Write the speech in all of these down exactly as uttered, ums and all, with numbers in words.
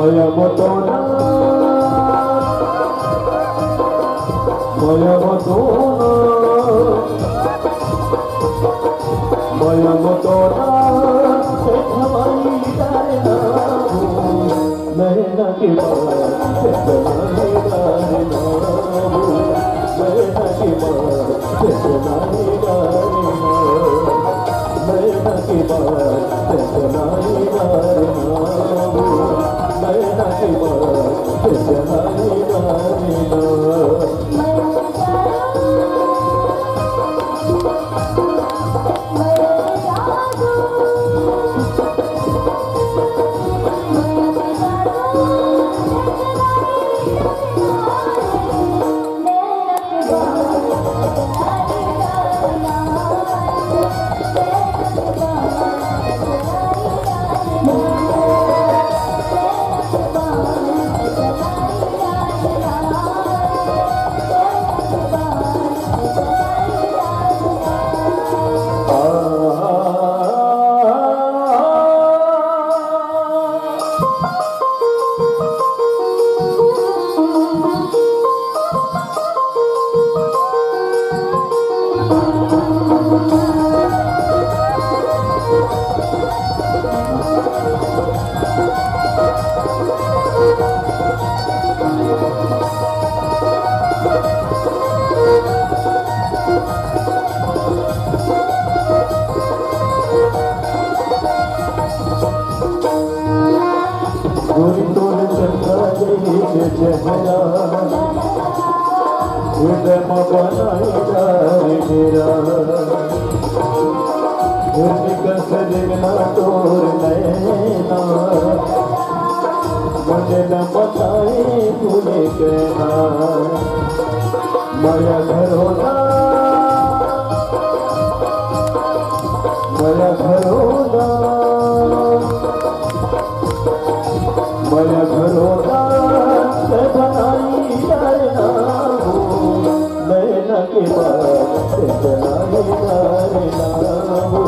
मया मतोना, मया मतोना, मया मतोना, ए खवाई डारे ना हो, नैना के बात, ए खवाई डारे ना हो, नैना के बात, ए खवाई डारे ना हो। गोरी तोर चंदा जैसे चेहरा, हृदय में बनाई डार डेरा। घूम कस दिन ना तोर नैना, मुझे न बताई भूले कहना। मया घरोना, मया घरोना, मया घरोना, से बनाई डरना हो। नैना के बात, से बनाई डरना हो।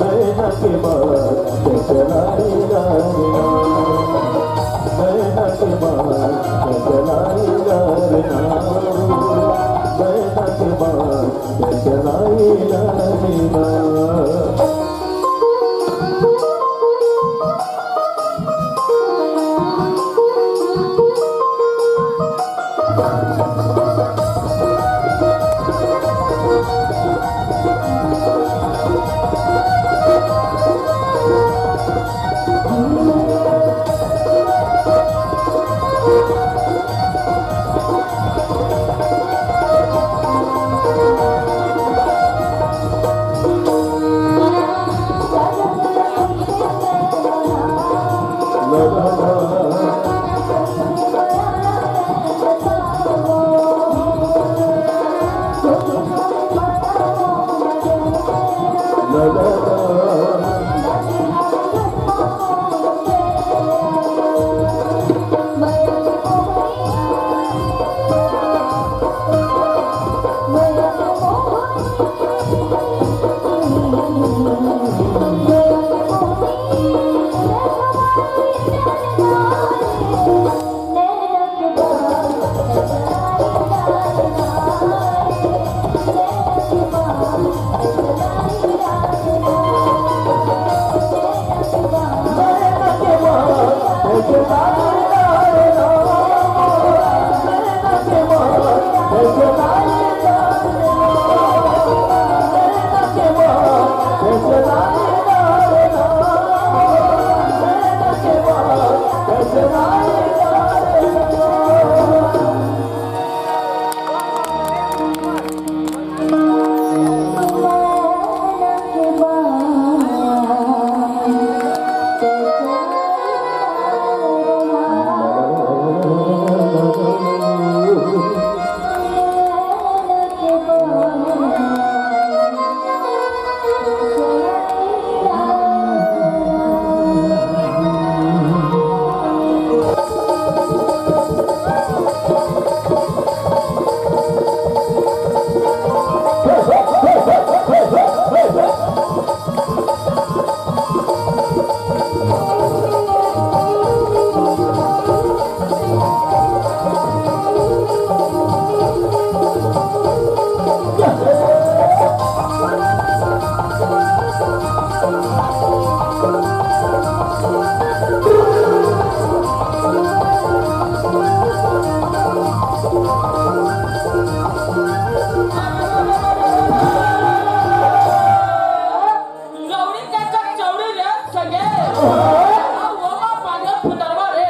नैना के बात, से बनाई डरना हो। नैना के बात, से बनाई डरना हो। नैना के बात,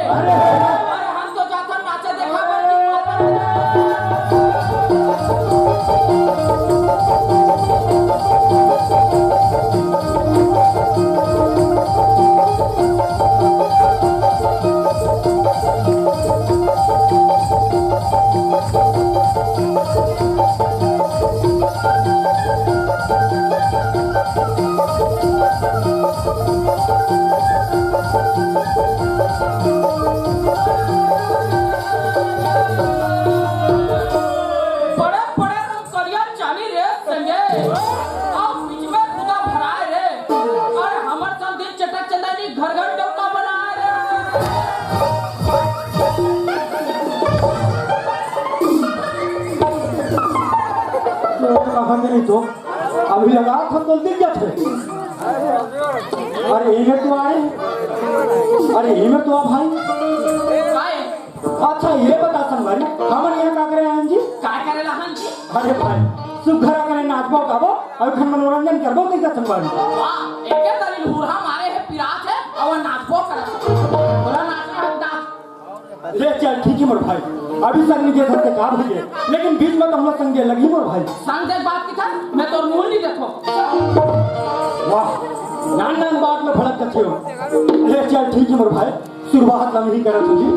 अरे हम तो जाथन नाचे देखा बर। बड़े बड़े रंग करिया चानी रे संगे, अउ बीच में खुदा भराए रे। अरे हमर संग दिन चटक चंदनी घर घर डौका बनाए रे। तो कहाँ के नहीं तो अभी लगा था तो दिख जाते। अरे इमे तो आए, अरे इमे तो आ भाई। आए। अच्छा ये बता संगवारी, हमन यहाँ का करे आए हन जी? का करे ला हन जी? अरे भाई, सुघर करे नाचबो गाबो अउ फिर मनोरंजन करबो कहिके संगवारी। वाह, एके तरी हुरहा मारे हे, पिरात हे, अउ नाचबो करत हे। बोला नाचना है, नाच। ले चल, ठीक है मोर भाई, अभी संग नहीं देत हस ते का भइये, लेकिन बीच में तो हम लोग संग दे लगही मोर भाई। संग दे बात की था, मैं तोर मुंह नहीं देखो। वाह, नान नान बात में भड़क कथे हो। ले चल, ठीक है मोर भाई, शुरुआत हम ही करत होही।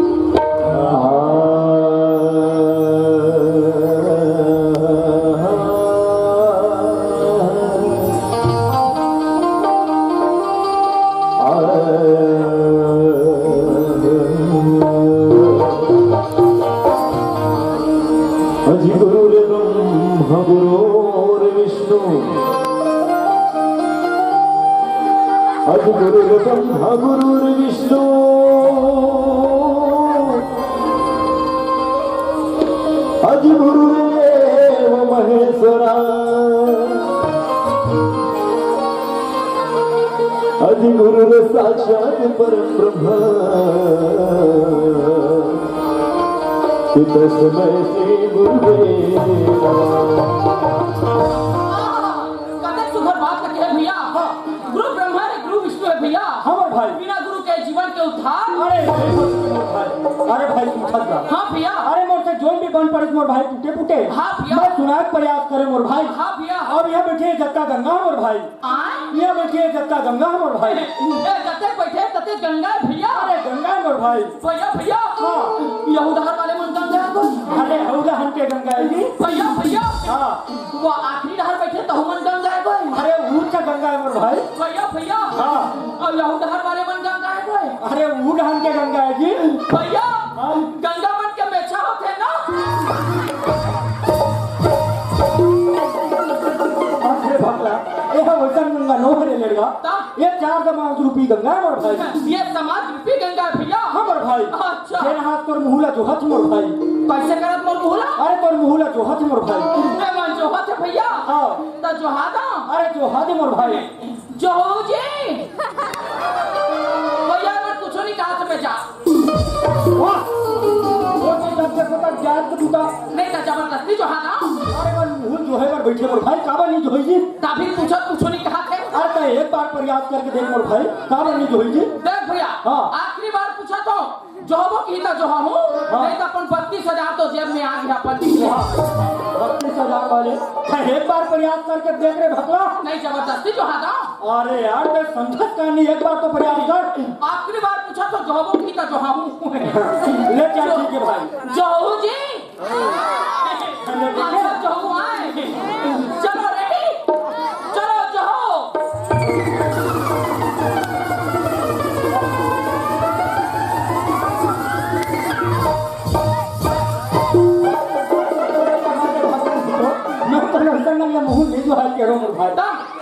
अजि गुरुर्ब्रह्मा गुरुर्विष्णु, अजि गुरुर्ब्रह्मा गुरुर्विष्णु, अजि गुरुर्देव महेश्वरा, अजि गुरुर्साक्षात् परब्रह्म, तस्मै श्री गुरुवे नमः। कतेक सुघर बात कहे भैया। हाँ। गुरु ब्रह्मा हे, गुरु विष्णु हे भैया। हमर भाई। बिना गुरु के जीवन के उद्धार। अरे, नहीं हो सके मोर भाई। अरे भाई, तू फंस जा। हाँ भैया। अरे, मोर से जोन भी बन पड़े मोर भाई, टूटे फूटे। हाँ भैया। मैं सुनाए के प्रयास करे मोर भाई। हाँ भैया। अउ यहाँ बैठे जत्ता गंगा मोर भाई। आय? यहाँ बैठे जत्ता गंगा मोर भाई। ए, जत्ते बैठे तत्ते गंगा हे भैया। अरे, गंगा हे मोर भाई। भैया, भैया। हाँ। यहू डहर वाले मन गंगा हे तो। अरे, हऊ डहन के गंगा हे जी। भैया, भैया। हाँ। वो आखिरी डहर बैठे तहू मन गंगा हे कोई। अरे, ऊ तो गंगा हे मोर भाई। भैया, भैया। हाँ। अउ यहू डहर वाले मन गंगा हे कोई। अरे, ऊ डहन के गंगा हे जी। भैया, हाँ। गंगा मन के मेछा होथे ना। अरे भगला, ए हा वैसन गंगा नो हरे लेड़गा। ता? ये चार समाज रूपी गंगा हे मोर भाई। ये समाज रूपी गंगा हे भैया। हाँ मोर भाई। अच्छा। ये नहा तोर मुहूला जोहत मोर भाई। कैसे करत मोर मुहूला? अरे तोर मुहूला जोहत मोर भाई। मैं मन जोहत हे भैया। हाँ। त जोहा दा। अरे जोहा दे मोर भाई। जोहू जी। भैया, मैं कुछो नहीं कहा था, मैं जा। वाह! वो तो जब देखो तब जात के बूता। नहीं तो जबरदस्ती जोहा ना। अरे, मैं मुहूल जोहे बर बैठे मोर भाई, काबर नहीं जोही जी? तभी पूछो, कुछो नहीं कहा थे। अरे, तो एक बार प्रयास करके देख मोर भाई, काबर नहीं जोही जी? देख भैया, हाँ। आखिरी बार पूछा तो जोहबो की त जोहा हूँ, हाँ। नहीं तो अपन बत्तीस हजार तो जेब में आ गया अपन। वाह, बत्तीस हजार वाले। हाँ, एक बार प्रयास करके देख रे भकला। नहीं, जबरदस्ती जोहा था। अरे यार, मैं समझत का नहीं, एक बार तो प्रयास कर। आखिरी बार पूछा तो जोहबो की त जोहा हूँ। ले चल, ठीक है भाई। जोहू जी। अच्छा, जोहू आए। चलो, रेडी? चलो, जोहो। मैं तो लड़का ना, ये मुंह नहीं जो हाल कह रहा हूँ, भाई।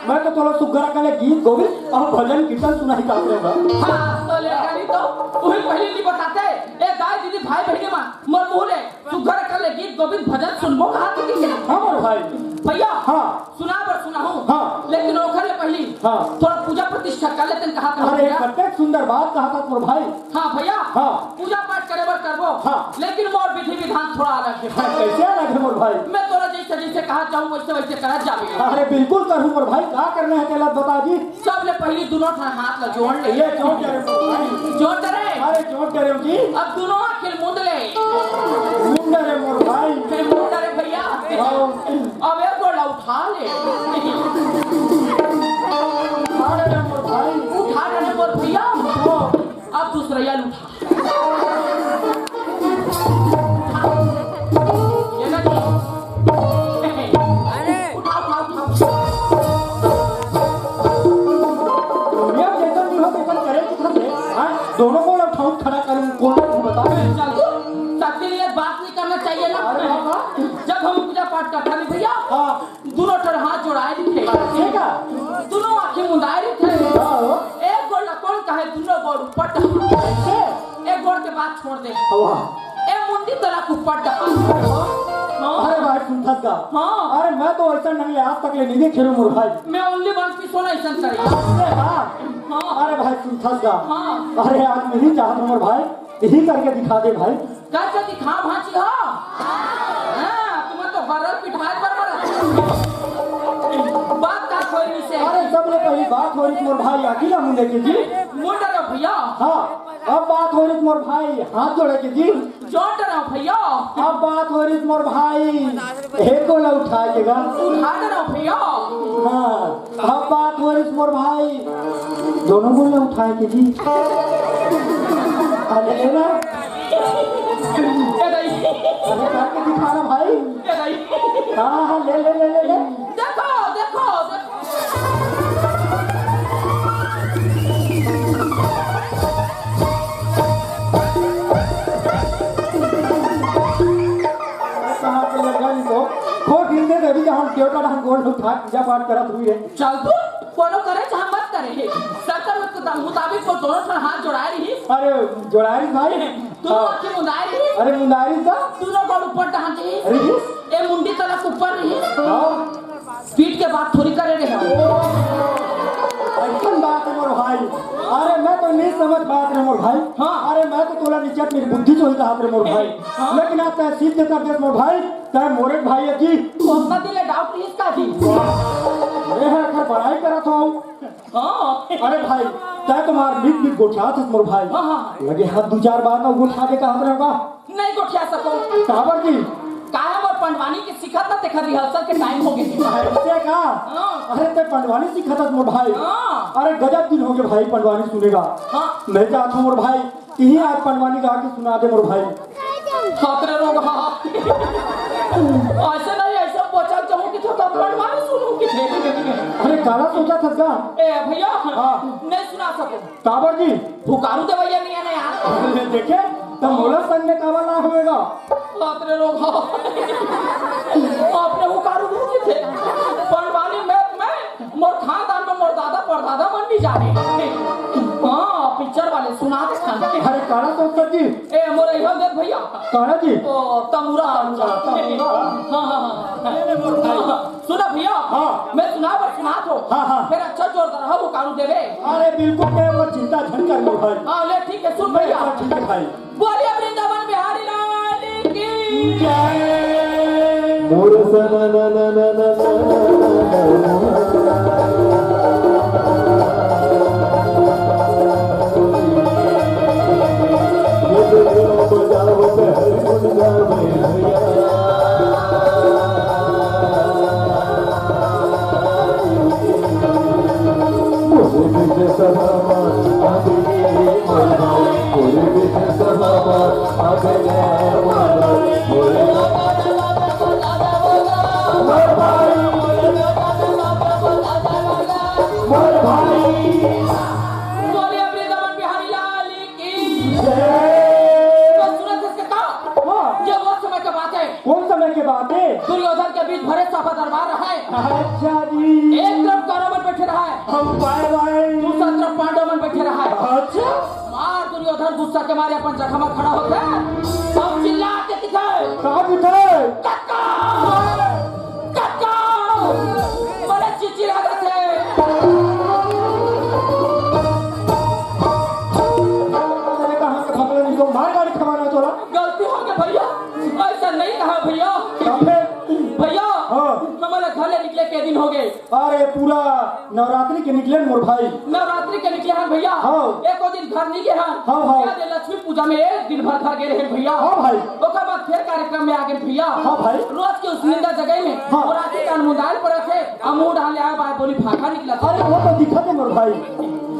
मैं तो थोड़ा सुग्घर अकन ले गीत गोविंद अउ भजन कीर्तन सुनाही का रहा हूँ। हाँ, तो ले गाड़ी तो वही पहले नहीं बताते। ए दाई दीदी भाई बहनी मन, मोर मुंह ले सुग्घर अकन ले गीत गोविंद भजन सुनबो कहा थी कि? हाँ मोर भाई। भैया, हाँ। सुना बर सुनाहूँ। हाँ। लेकिन ओखर ले पहली हाँ। थोड़ा पूजा प्रतिष्ठा कर लेते कहा था अरे, भैया। कतेक सुंदर बात कहा था मोर भाई। हाँ भैया। हाँ। पूजा पाठ करे बर करबो। हाँ। लेकिन मोर विधि विधान थोड़ा अलग है। हाँ, कैसे अलग है मोर भाई? मैं तोला जैसे जैसे कहा चाहूँ वैसे वैसे करा जावे। अरे बिल्कुल करूँ मोर भाई, का करना है तेला बता जी। सबले पहली दोनों ठन हाथ ला जोड़ ले। ये जोड़ दे रे मोर भाई। जोड़ दे रे। अरे जोर डरेव जी। अब दूनों आँखी ल मूंद ले। मूंद डरेव मोर भाई। ए, मूंद डरेव भैया। हाँ। अब एक गोड़ ला उठा ले। उठा डरेव मोर भाई। उठा डरेव मोर भैया। हाँ। अब दूसरा ला उठा। ये ना जी। उठा, उठा, उठा। दुनिया में जैसन भी हो, तैसन करे के थोड़े। हाँ, दोनों को उठाऊं, खड़ा करूं, कौन है, तू बता। चल, तू शक्ति लिए बात नहीं करना चाहिए ना। अरे बाबा। जब हम पूजा पाठ करता नहीं भैया, हाँ। दूनों ठन हाथ जोड़ाए रहिथे। ठीक है। दूनों आँखी मुंदाए रहिथे। हाँ। एक गोड़ ला कौन कहे, दूनों गोड़ ऊपर डहा। कैसे? एक गोड़ के बात छोड़ दे। वाह। ए मुंडी तोला ऊपर डहा। हाँ। अरे भाई सुनथस का? हाँ। अरे मैं तो ऐसा नंगले आज तक ले नहीं देखे रे मोर भाई। मैं only one piece वाला ऐसा करे। अरे हाँ। हाँ। अरे भाई सुनथस का? हाँ। अरे आज नहीं चाहत मोर भाई। यही करके दिखा दे भाई। का जल्दी खा भांची हो? हाँ, तुम्हें तो बरल पिठाए पर बरल। बात का कोई नहीं से। अरे सबले पहली बात हो रही मोर भाई आखिला मुंडे के जी। मुंडा रो भैया। हाँ, अब बात हो रही मोर भाई हाथ जोड़े के जी। जोड़ रहा भैया। अब बात हो रही मोर भाई एको ला उठा के गा। उठा रहा भैया। हाँ। अब बात हो रही मोर भाई, दोनों गोड़ ला उठाए के जी। अरे ले ना। ए दाई। अरे करके दिखा ना भाई। ए दाई। हाँ, हाँ, ले, ले, ले, ले, ले। देखो, देखो, देखो। कहाँ पे लगा नहीं तो? खोट हिलते देवी जहाँ देवता ढंग गोड़ उठा पूजा पाठ करत हुई है। चल तू, कोनो करे चाहे मत करे हे। शर्त मुताबिक वो दोनों ठन हाथ जोड़ाए रही। अरे, जोड़ाए रही भाई। दोनों हाँ। आँखी मुंदाए रही। अरे, मुंदाए रही था। दोनों गोड़ ऊपर टहन रही। रही? ए मुंडी तलक ऊपर रही। हाँ। पीठ के बात थोड़ी करे रहे हो। ऐसन बात है मोर भाई। अरे, मैं तो नहीं समझ बात रे मोर भाई। हाँ। अरे, मैं तो तोला निचत मेरी बुद्धि जो ही कहा रे मोर भाई। हाँ। लेकिन आप तय सिद्ध कर दे मोर भाई, तय मोरे भाई है जी। तो अपना दिल है doubt नहीं इसका जी। ये है, अगर बड़ाई करा तो हाँ। अरे भाई, तय तुम्हार मित मित गोठियात हस मोर भाई। हाँ, हाँ। लगे हाथ दू चार बार ना गोठिया के कहत रहूंगा। नहीं गोठिया सको। काबर जी? काहे मोर पंडवानी के सिखत ना तेखर rehearsal के time हो गए। ऐसे का? हाँ। अरे ते पंडवानी सिखत हस मोर भाई। हाँ। अरे गजब दिन हो गए भाई पंडवानी सुनेगा। हाँ। मैं चाहता हूँ मोर भाई, यही आज पंडवानी गा के सुना दे मोर भाई। हाथ रे रोग हा। ऐसे नहीं, ऐसे बचा चाहूँ कि तो पंडवानी सुनूँ कि थे। अरे गाना सोचा था क्या? ए भैया, हाँ। नहीं सुना सको। काबर जी? हुकारू देवैया नहीं है ना यार। अरे देखे, तो मोला संग में काबर ना होएगा। बाप रे लोग, आपने हुकारू मुंह की थे। पंडवानी में, में मोर खानदान में मोर दादा परदादा मन नहीं जाने। हाँ, पिक्चर वाले सुना दे खान। अरे काना तो सर जी। ए, मोर इहो देख भैया। काना जी। ओ, तमुरा, तमुरा, तमुरा। हाँ, हाँ, हाँ। सुना भैया, हाँ। मैं सुना बर सुनात हो। हाँ, हाँ। फिर अच्छा जोरदार हो, हुकारू देवे। अरे बिल्कुल, मैं वो चिंता झन कर लो भाई। हाँ, ले ठीक है, सुन भैया। अच्छा, ठीक है भाई। बोलिए वृंदावन बिहारी लाल की जय। मोर सना ना ना ना ना ना। बोलिए वृंदावन बिहारी लाल की जय। तो सूरत इसके का? हाँ। ये वो समय का बात है। कौन समय के बात है? दुर्योधन के बीच भरे सभा दरबार रहा है। अच्छा जी। एक तरफ कौरव मन बैठे रहा है। हम बाय बाय। दूसरा तरफ पांडव मन बैठे रहा है। अच्छा। मार दुर्योधन गुस्सा के मारे अपन जगह में खड़ा होके अब चिल्ला के दिखाए। कहाँ दिखाए? कक्का! कक्का! बड़े चिचिरा देते। अरे कहाँ के भगवान इनको मार गाड़ी खवाना तोला? गलती हो गई भैया, ऐसा नहीं कहा भैया। तब फिर? भैया, हाँ। मैं बोला घर ले निकले के दिन हो गए। अरे, पूरा नवरात्रि के निकले मोर भाई। नवरात्रि के निकले हन भैया। हाँ। एको दिन घर नहीं गए हन। हाँ, हाँ। क्या दे लक्ष्मी पूजा में एक दिन भर घर गए रहे भैया। हाँ भाई। ओकर बाद फिर कार्यक्रम में आ गए भैया। हाँ भाई। रोज के उस निंदा जगह में हाँ। और आके कान मुंदाल पर रखे, अमूड हाल आया बाय बोली भाखा निकला। अरे, वो तो दिखा दे मोर भाई।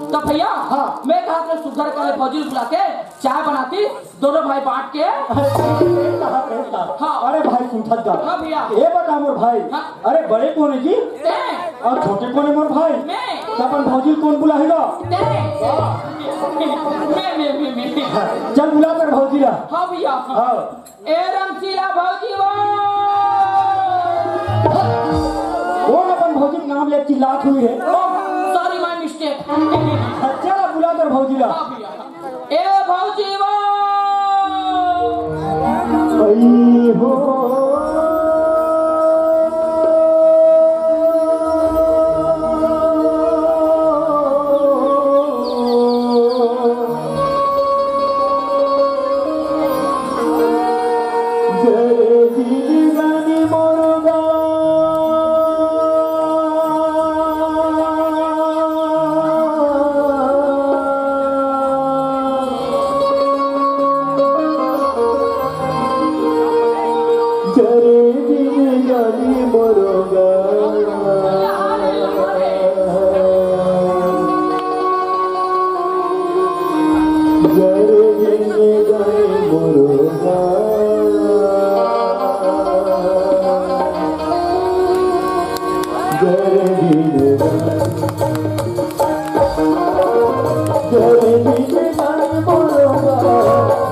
तो भैया, हाँ। मैं कहा था सुघर का भौजी बुला के चाय बनाती, दोनों भाई बांट के। अरे, एक कहा, एक कहा। हाँ। अरे भाई, सुनथस गा। हाँ भैया। ए बता मोर भाई। हाँ। अरे, बड़े कोन हे जी? तैं। अउ छोटे कोन हे मोर भाई? मैं। त अपन भौजी ल कोन बुलाही गा? तैं। मैं, मैं, मैं, मैं। चल, बुला कर भौजी ला। हाँ भैया। हाँ। ए रमशीला भौजी वो। वो अपन भौजी के नाम ले चिल्लात हुई है। Oh, sorry, my mistake। चल, बुला कर भौजी ला। हाँ भैया। ए भौजी वो। अई हो। जरे दिल गानी मोर गा।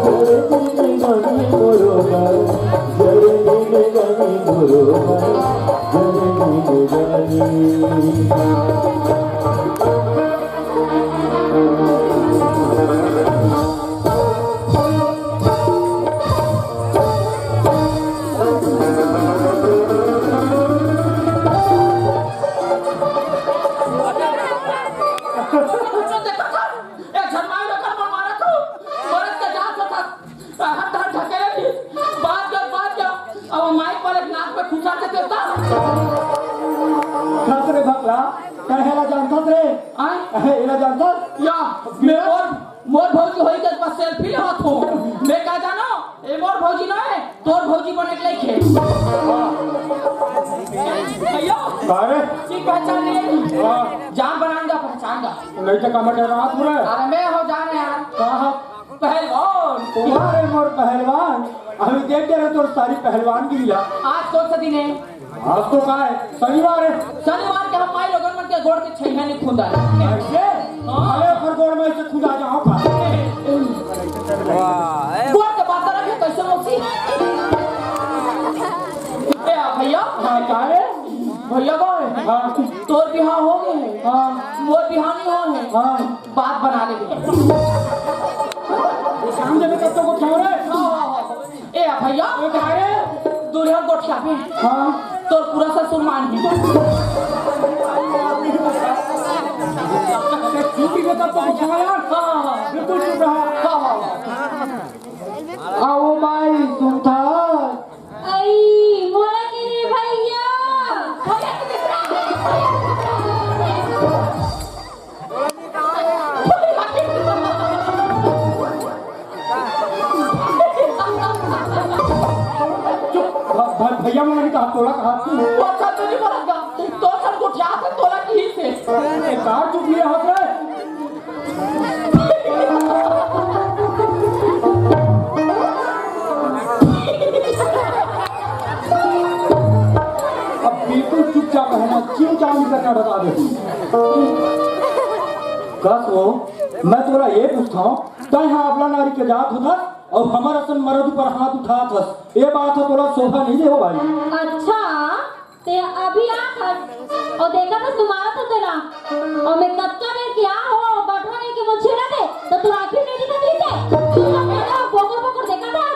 जरे दिल गानी मोर गा। जरे दिल गानी मोर गा। जरे दिल गानी ए, झरमाई रखा, मर मारा तू। मरद के जात होता। हट, हट, ढकेले भी। बात कर, बात कर। अब माइक वाले नाक पे खुशा के देता। खा रे भकला, कहे ला जानता रे? आय? कहे ला जानता? या, मेरा मोर, मोर भौजी होई के बस सेल्फी लेवत हो। मैं का जानो? ए मोर भौजी ना है, तोर भौजी बने के लइके। भैया, का रे? ठीक पहचान नहीं है। हाँ। जान बनाएगा, पहचान का। नहीं तो कमर डरा पूरा। अरे मैं हो जान यार। का हो? पहलवान। तुम्हारे मोर पहलवान। अभी देख के तोर सारी पहलवानगिरी ला। आज कौन सा दिन है? आज तो का है? शनिवार है। शनिवार के हम माई लोगन मन के गोड़ के छैया नहीं खुंदा। ऐसे? हाँ। अरे, ओकर गोड़ में से खुंदा जाओ का? गोड़ के बात रखे कैसे मौसी? ए, आ भैया। हाँ, का रे? भैया का है? हाँ। तोर बिहाव हो गए है? हाँ। मोर बिहाव नहीं हो है? हाँ। बात बना ले। शाम जब तक तो को क्यों रे? हाँ, हाँ, हाँ। ए भैया, ए, का रे? दुल्हन गोठियाबे। हाँ। तोर पूरा ससुर मान ही। चुप ही बेटा, तो कुछ ना यार। हाँ, हाँ, हाँ। बिल्कुल चुप रहा। हाँ, हाँ, हाँ। आओ भाई, सुनता। आई, मोला के रे भैया। चुप, भ-, भ-, भैया मन नहीं कहा, तोला कहा। वो अच्छा तो नहीं बोला था। तो सर को क्या था, तोला की से। ए, का चुप नहीं रहा रे? अब बिल्कुल चुपचाप रहना, चिंता नहीं करना, बता दे। कस वो, मैं तोला ये पूछता हूँ, तैं हा अबला नारी के जात होथस अउ हमर असन मरद ऊपर हाथ उठात हस, ये बात ह तोला शोभा नहीं दे हो भाई। अच्छा, ते अभी आत हस अउ देखत हस तुम्हारा तो तेला, अउ मैं कतका बेर के आ हो बटवा नहीं के मुझे ना दे तो तू आखिर नहीं दिखत रही थे, तू तो मेरा बोकर बोकर देखत हस।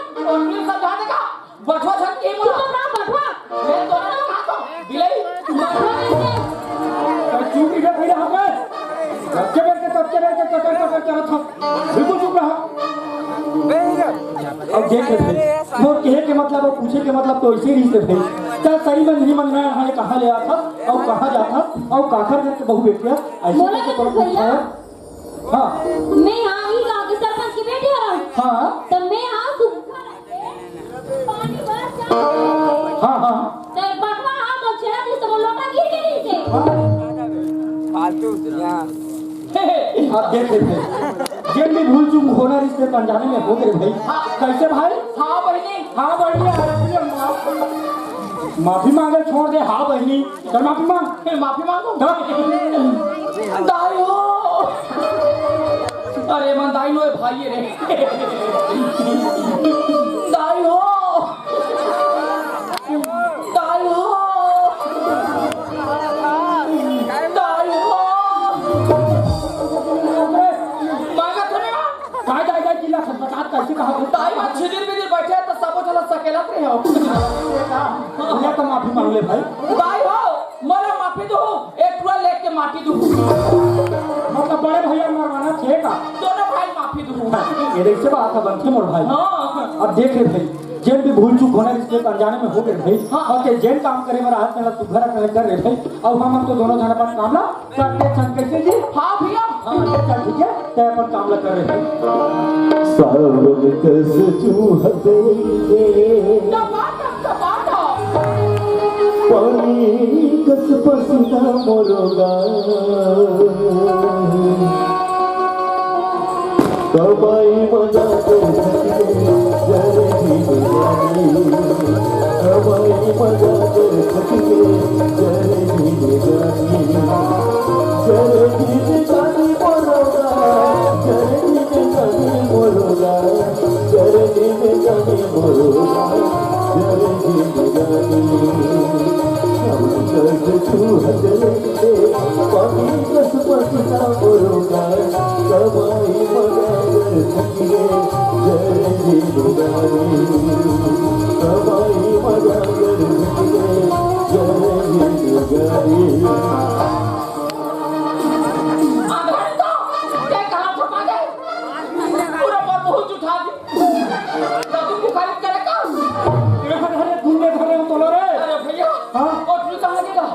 बटवा झन के तू बोला। तो बड़ा बटवा। मैं तो ना कहा तो बिलाई। बटवा कैसे? अरे चुप इधर खड़ा हो गए। कच्चे बैठ के, कच्चे बैठ के, कच्चे बैठ के, कच्चे बैठ के, बिल्कुल चुप रहा। अब मोर कहे के मतलब अउ पूछे के मतलब तो ऐसे ही से भाई। चल सही मंझली मंझना है, कहाँ ले आथस अउ कहाँ जाथस अउ काखर घर के बहू बेटिया ऐसे मोला करके का तोला भैया? पूछा है। हाँ। मैं हाँ ही गाँव के सरपंच के बेटी हरव। हाँ। त मैं हाँ सुखा रखे पानी भर जा। हाँ, हाँ। त बटवा हाँ मोर छेड़ा दिस त मोर लोटा गिर गे रहिसे। हाँ। फालतू दुनिया। अब देख ले भाई, जेन भी भूल चूक होना रिहिसे त अनजाने में हो गे भाई। हाँ। कैसे भाई? हाँ बहिनी। हाँ बहिनी, अरे माफी मांगे छोड़ दे। हाँ बहिनी, चल माफी मांग। ए, माफी मांगो। दाई हो। अरे मन दाई नो ए भाई रे। दाई हो। दाई हो। दाई हो। मांगा था ना। काय दाई दाई चिल्ला खटपटात कैसे कहा? दाई मन छिदिर बिदिर बैठे त सबो झन सकेलत रहे हो। ले तो माफी मांग ले भाई। दाई हो, मोला माफी दू, एक टुरा लेके माटी दू। मतलब बड़े भैया मरवाना थे का? दोनों भाई माफी दू। ये देख से बात है बनते मोर भाई। हाँ। अब देख ले भाई, जेन भी भूल चूक होना रिहिसे त अनजाने में हो गे भाई। हाँ। अउ ते जेन काम करे बर आज तेला सुघर अकन कर रे भाई। अउ हमन तो दोनों झन अपन काम ला करते चल कैसे जी? हाँ भैया। हाँ, ले चल ठीक है, ते अपन काम ला कर रे भाई। सावन कस चूहत रे। क्या बात है, क्या बात है? पानी कस पसीना मोरोगा। कमाई मजा कर सके, जरे भी नहीं। कमाई मजा कर सके, जरे भी नहीं। जरे भी नहीं बोलोगा, जरे भी नहीं बोलोगा, जरे भी नहीं बोलोगा, जरे भी नहीं। हम दर्द तू हंस ले, पानी कस पसीना मोरोगा। कमाई मजा कर सकिए, जय जिंदगानी। कमाई मजा कर सकिए, जय जिंदगानी। आधार तो, ते कहाँ छुपा गए? पूरा पर बहुत उठा दी। तो तुमको खरीद करे का? अरे, अरे, अरे, घूमे घरे उतलो रे। अरे भैया, हाँ? ओटरी कहाँ गिरा?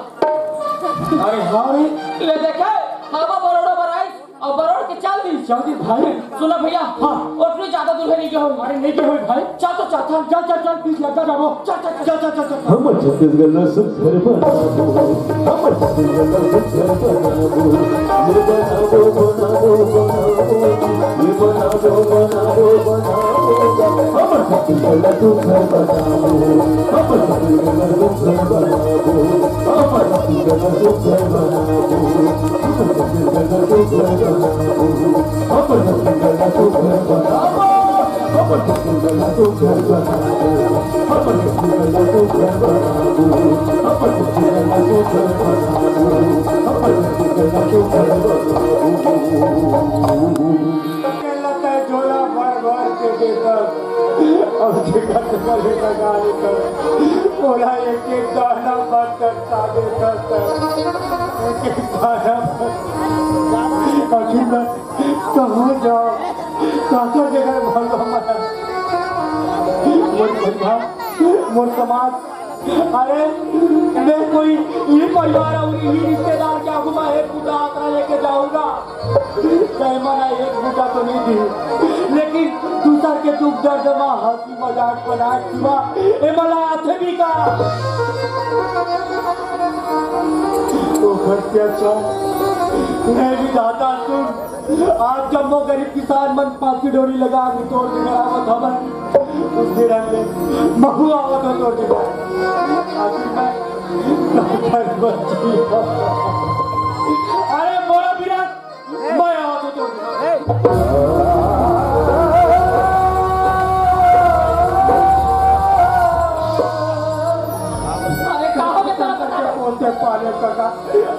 अरे हाँ रे। ले देखे, हवा बरोड़ा बराई, अउ बरोड़ के चल दी। चल दी भाई। सुनो भैया, हाँ। ओटरी ज्यादा दूर है नहीं गए हो। अरे नहीं गए हो भाई। चल तो चल, चल। चल, चल, चल, बीच लग जा, जाबो। चल, चल, चल। चल, चल, चल, चल। हमर छत्तीसगढ़ ला सुघर बनाबो, हमर छत्तीसगढ़ ला सुघर बनाबो, ये बनाबो, बनाबो, बनाबो, ये बनाबो, बनाबो, बनाबो, हमर छत्तीसगढ़ ला सुघर बनाबो, हमर छत्तीसगढ़ ला सुघर बनाबो, हमर छत्तीसगढ़ ला सुघर बनाबो, हमर छत्तीसगढ़ ला सुघर बनाबो, हमर छत्तीसगढ़ ला सुघर बनाबो। झोला भर भर के देता, अउ जेकर जेकर लेकर गाड़ी कर, ओला एक एक दाना भर करता देता, एक एक दाना भर। आखिर में कहाँ जाओ? काकर के घर भरवा मना। मोर भैया, मोर समाज, अरे, मैं कोई ये परिवार अउ ये रिश्तेदार के आगू में एक बूटा आसरा लेके जाहूँगा। तय मना एक बूटा तो नहीं दी, लेकिन दूसर के दुख दर्द में हंसी मजाक बनाए सिवा ए मला आथे भी का? ओ घर के अच्छा, मैं भी दाता सुन। आज जम्मो गरीब किसान मन फांसी डोरी लगा के तोर के मरावत हवन। उस दिन ले महू आवत हो तोर के। आखिर मैं घर बची। अरे बोलो विराट, मैं आवत हो तोर के। अरे का हो गया तेरा बता? बोलते पाले काका,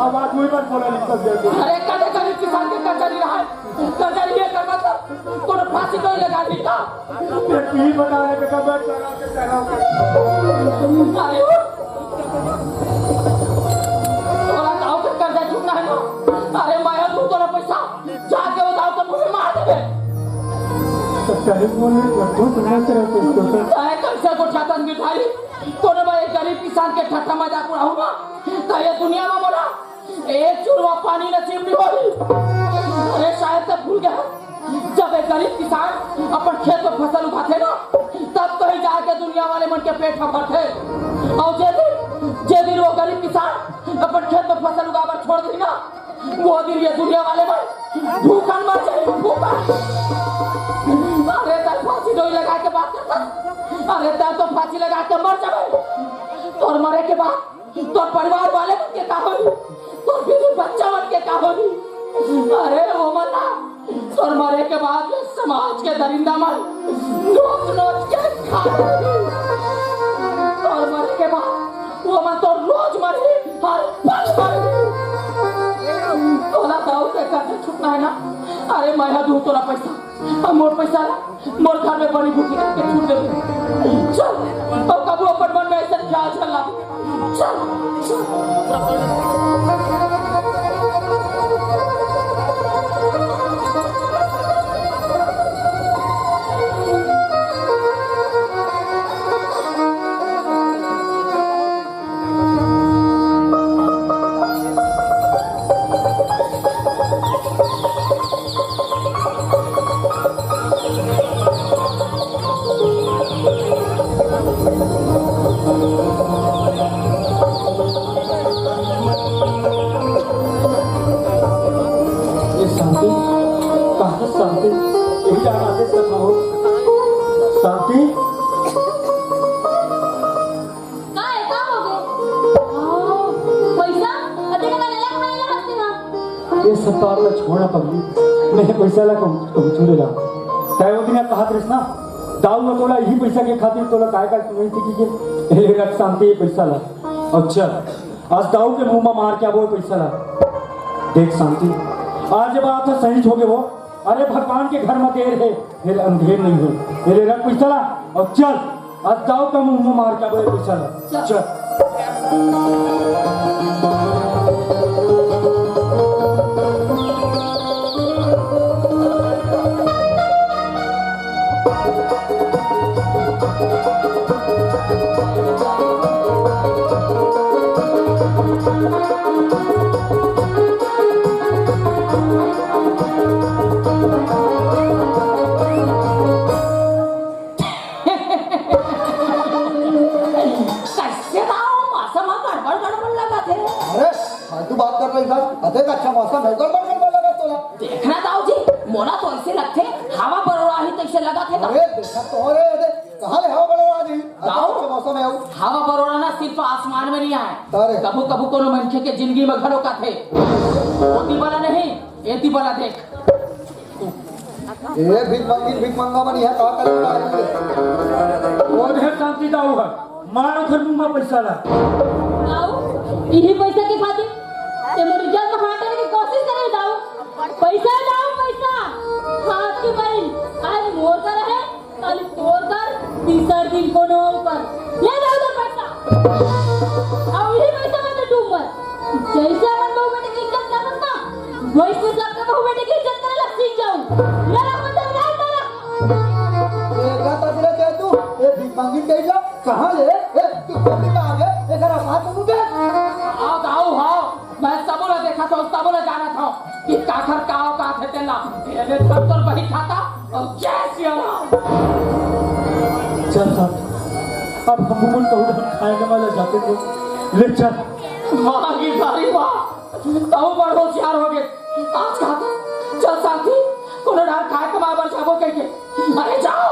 अब आदमी पर बोला निकल गया। अरे कदे गरीब किसान के कर्जा नहीं रहा है। कर्जा लिए कर मतलब कोनो फांसी तो लगा दी का? ये पी बना ले बेटा, मैं चला के चला। अरे, तोरा गाँव के कर्जा चुकना है ना? अरे, माया तू तोरा पैसा जाके वो गाँव के मुँह में मार देबे। गरीब मन में लड्डू सुना के रखो, तो सर। चाहे कैसे गोठियाथस मिठाई, कोनो मैं एक गरीब किसान के ठट्ठा मजाक उड़ाहूं ना, त ये दुनिया में मोला एक चुरवा पानी नसीब नहीं होही। अरे, शायद तैं भूल गे हस, जब एक गरीब किसान अपन खेत में फसल उगाथे ना, तब कहीं जाके दुनिया वाले मन के पेट ह भरथे। अउ जे दिन, जे दिन वो गरीब किसान अपन खेत में फसल उगाय बर छोड़ दिही ना, वो दिन ये दुनिया वाले मन भूखन मर जाही, भूखन। अरे, तैं फांसी डोरी लगा के बात करथस। अरे, तैं तो फांसी लगा के मर जाबे। तोर मरे के बाद तोर परिवार वाले मन के का होही? तोर बीवी बच्चा मन के का होही? अरे, वो मन ना, तोर मरे के बाद ये समाज के दरिंदा मन नोच नोच के खा लेही। तोर मरे के बाद वो मन तो रोज मरही, हर पल मरही। तोला दाऊ के घर से छूटना हे ना? अरे, मैं ह दूं तोला पैसा, अउ मोर पैसा ला मोर घर में बनी भूखी करके छूट देबे। चल, अउ कभू अपन मन में ऐसा ख्याल झन लाबे। चल, चल। ये शांति, कहाँ शांति? यही जाना आदेश रखा हो। शांति। का हे, का होगे? आ, पैसा? अते का लेला खाए ला हंसते ना। ये सब बात ला छोड़ ना पगली, मैं पैसा ला कहूँ, कहूँ छू लेला। तैं वो दिन कहत रहिस ना, दाऊ ह तोला यही पैसा के खातिर तोला काय काय सुनई थी कि ये, ए ले रख शांति ये पैसा ला। अउ चल, आज दाऊ के मुंह में मार के आबो पैसा ला। देख शांति, आज ये बात ह सही हो गे वो। अरे भगवान के घर में देर हे, फिर अंधेर नहीं हे। ए ले रख पैसा ला अउ चल, आज दाऊ के मुंह में मार के आबो पैसा ला। चल। कइसे दाऊ, मौसम ह गड़बड़ गड़बड़ लगत हे। अरे, फालतू बात कर रही बस। अतेक अच्छा मौसम हे, गड़बड़ गड़बड़ लगत तोला। देखना दाऊ जी, मोला तो ऐसे लगथे, हवा बरोड़ा ही तैसे लगत हे। अरे, देखा तो हो रे, अरे, कहाँ ले हवा बरोड़ा जी? अतेक दाऊ, अच्छा मौसम हे। हवा बरोड़ा ना सिर्फ आसमान में नहीं आय। अरे। कभू कभू कोनो मनखे के जिंदगी में घलो आथे। ओती वाला नहीं, एती वाला देख। ए, भीख मंगिन, भीख मंगा मन इहाँ का करत हे? वो ढेर शांति दाऊ ह, मारो घर मुंह में पैसा ला। दाऊ, इही पैसा के खातिर ते मोर इज्जत में हाथ डाले के कोशिश करे दाऊ। पैसा दाऊ, पैसा। हाथ के बैल, आज मोर कर हे, काली तोर कर, तीसर दिन कोनो अउ कर। ले जाओ तो पैसा। अउ इही पैसा में तो डूब मर। जैसे अपन बहू बेटे के इज्जत करत ना, वैसे सबके बहू बेटे के इज्जत करे ला सीख जाओ। ले ला अपन संविधान तारा। ए, का तजरे के तू? ए, भीख मांगी के ला? कहाँ ले? ए, तू कभी कहाँ गए? ए, जरा बात सुन के। आओ, आओ, आओ। मैं सबो ला देखत हंव, सबो ला जानत हंव कि काखर का औकात हे तेला। एने सब तोर बही खाता अउ जय सिया राम। चल साथ, अब हम मन कहूँ हम खाए के वाला जाते को ले चल। वाह गिरधारी वाह, तहूँ बड़ होशियार होगे। आज कहा था, चल साथी, कोनो डार खाए कमाए बर जाबो कहिके। अरे जाओ,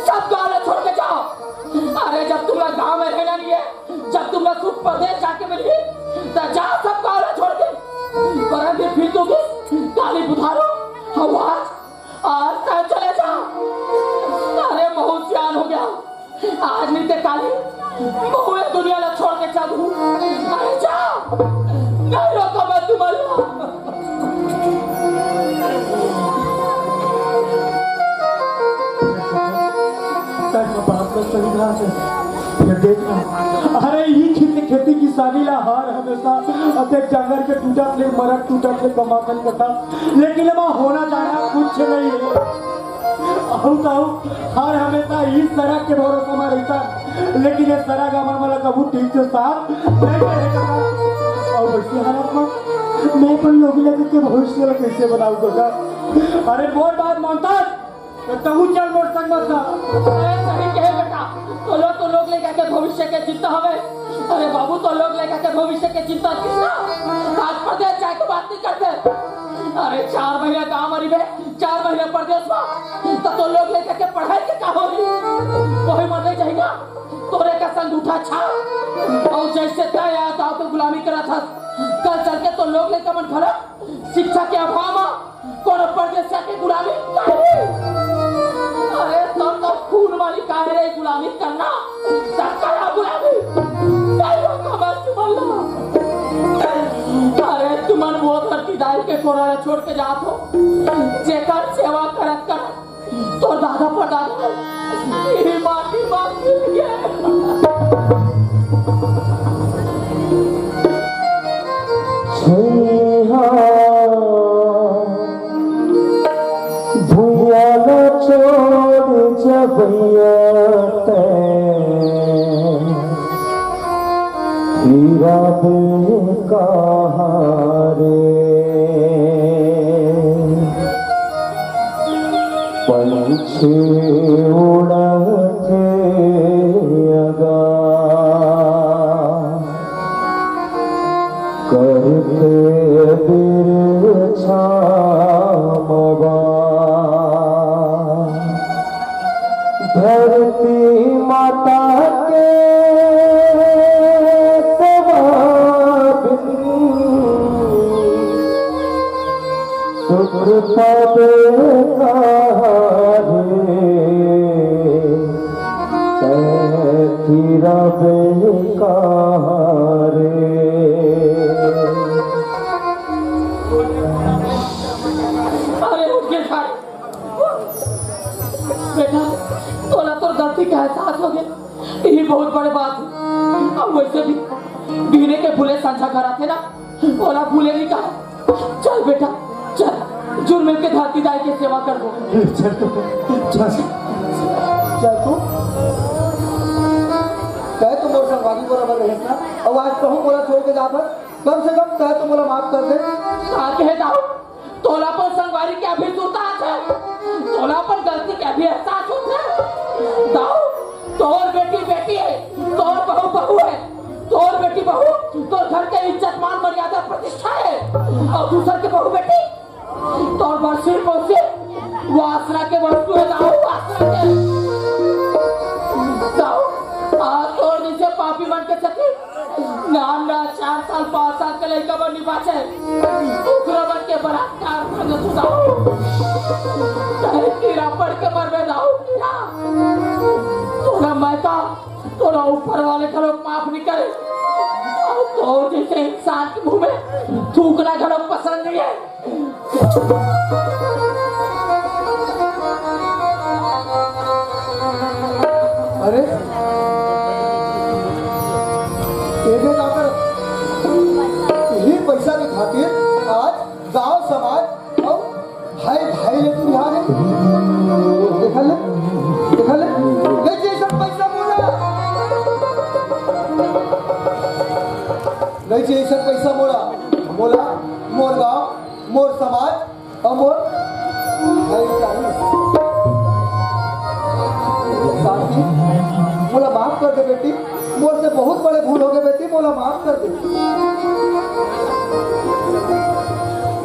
सब गाँव ला छोड़ के जाओ। अरे जब तुमला गाँव में रहना नहीं हे, जब तुमला सुख परदेस जाके मिलही, त जाओ सब गाँव ला छोड़ के। पर अभी फिर तू भी काली बुधारो, अउ आज, आज तैं चले जा। अरे बहुत सियान हो गया, आज नहीं ते काली, महूँ ए दुनिया ला छोड़ के चल दूँ। अरे जा, नहीं रोको मैं तुम्हारी। तक बात तो सही बात हे। ये देखना, अरे इही खेती, खेती किसानी ला हार हमेशा अतेक डंगर के टूटत ले, मरत टूटत ले, कमाथन कथा, लेकिन एमा होना जाना कुछ नहीं हे। कहूँ कहूँ, हर हमेशा इस सरग के भरोसा में रहता, लेकिन ये सरग हमर मन ला कभू ठीक से साथ नहीं करे कका। अउ वैसे हालत में मैं अपन लोग लइका के भविष्य ला कैसे बनाऊँ कका? अरे मोर बात मानता तो तहूँ चल मोर संग में। अरे सही कहे बेटा, तोला तो लोग लइका के भविष्य के चिंता हवे। अरे बाबू, तो लोग लइका के भविष्य के चिंता किस ना? आज परदेस जाए के बात नहीं करते। अरे चार महीना गाँव में रहिबे, चार महीना परदेस में, तो, तो लोग लइका के पढ़ाई के का होही? वही मर नहीं जाही ना, तोरे का संग उठा छा। अउ जैसे तय आया दाव के गुलामी करत हस, कल चल के तो लोग लइका मन घलो शिक्षा के अभाव में कोनो परदेसिया के गुलामी करही। अरे तो, तो खून वाली काहे रे गुलामी करना? सरकार गुलामी। नहीं हो कमल तुमन ला। अरे तुमन वो धरती दाई के कोरा ला छोड़ के जात हो, जेकर सेवा करत करत तोर दादा परदादा ये माटी मा मिल गे। छइहां भुइयां ला छोड़ जबइया तैं, फिरबे कहां रे? पंछी उड़थे अगा, करथे बिरछा मवा। धरती माता के सेवा बिन सुख पाबे कहां रे, तैं फिरबे कहां रे। अरे उठ के खा। बेटा, तोला तोर गलती के एहसास हो गे, यही बहुत बड़े बात हे। अब वैसे भी बिहने के भूले संझा घर आथे ना, ओला भूले नहीं कहा। चल बेटा, चल, जुर मिल के धरती दाई के सेवा करबो। चल तो, चल। चल तू। तैं तो मोर संगवारी बराबर रहेस ना, अउ आज कहूँ मोला छोड़ के जात हस, कम से कम तैं तो मोला माफ कर दे। का कहे दाऊ? तोला अपन संगवारी के अभी सुरता आथे? तोला अपन गलती के अभी एहसास होथे? दाऊ, तोर बेटी बेटी हे, तोर बहू बहू हे, तोर बेटी बहू तोर घर के इज्जत मान मर्यादा प्रतिष्ठा हे, अउ दूसर के बहू बेटी तोर बर सिर्फ अउ सिर्फ वासना के वस्तु हे दाऊ, वासना के। दाऊ, आज तोर जैसे पापी मन के सेती नान ना चार साल, पाँच साल के लइका बर नइ बाँचे। ओकरा मन के बलात्कार कर दे तू दाऊ। चाहे कीड़ा पड़ के मरबे दाऊ, कीड़ा। तोला मैं का, तोला ऊपर वाले घलो माफ नहीं करे। अउ तोर जैसे इंसान के मुंह में थूकना घलो पसंद नहीं है। अरे, एदे काकर, यही पैसा के खातिर आज गांव समाज अउ भाई भाई ले तू रिहा हे। देखा ले, देखा ले, ले जे सब पैसा मोला, ले जे सब पैसा मोला, मोला, मोर गांव, मोर समाज, अउ मोर भाई चाहिए। शांति, मोला माफ कर दे बेटी, मोर से बहुत बड़े भूल हो गए बेटी, मोला माफ कर दे।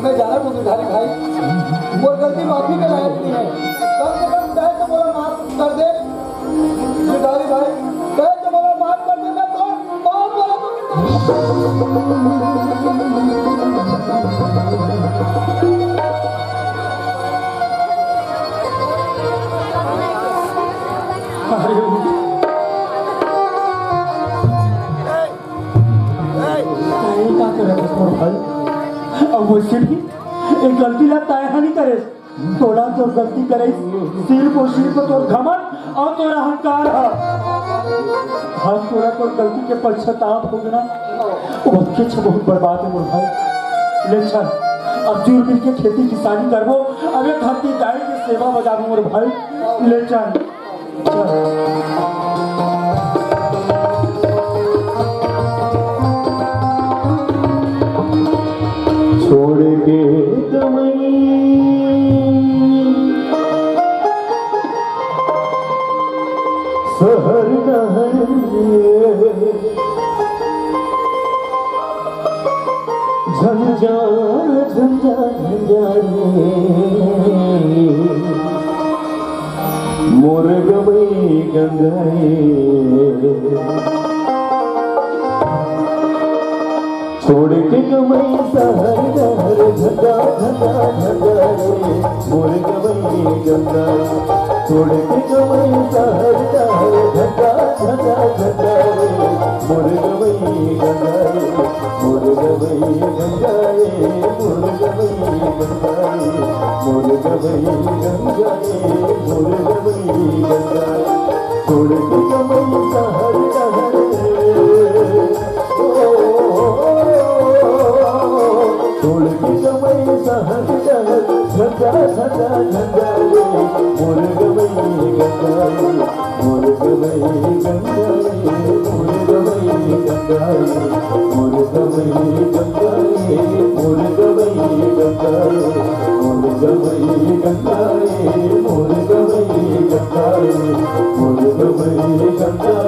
मैं जानत हूँ गिरधारी भाई, मोर गलती माफी के लायक नहीं है, कम से कम तय तो मोला माफ कर दे। गिरधारी भाई, तय तो मोला माफ कर दे, मैं तो पाँव पड़त हूँ। अरे, तय का करत हस मोर भाई? अउ वैसे भी एक गलती ला तय हा नहीं करे। तोला तोर गलती करे, सिर्फ अउ सिर्फ तोर घमंड अउ तोर अहंकार ह। आज तोला तोर गलती के पश्चाताप हो गे ना, वो बहुत बड़े बात हे मोर भाई। ले चल, अब जुर मिल के खेती किसानी करबो, अबे धरती दाई के सेवा बजाबो मोर भाई। ले चल, चल। छोड़ के कमई सहर डहर, झंझा झंझा झंझा रे, मोर गवई गंगा रे। छोड़ के कमई सहर डहर, झंझा झंझा झंझा रे, मोर गवई गंगा रे। छोड़ के कमई सहर डहर, झंझा झंझा झंझा रे, मोर गवई गंगा रे। मोर गवई गंगा रे, मोर गवई गंगा रे, मोर गवई गंगा रे, मोर गवई गंगा रे। छोड़ के कमई सहर डहर, ओ, छोड़ के कमई सहर डहर, झंझा झंझा झंझा रे, मोर गवई गंगा रे। मोर गवई गंगा रे, मोर गवई गंगा रे, मोर गवई गंगा रे, मोर गवई गंगा रे, मोर गवई गंगा रे, मोर गवई गंगा रे, मोर गवई गंगा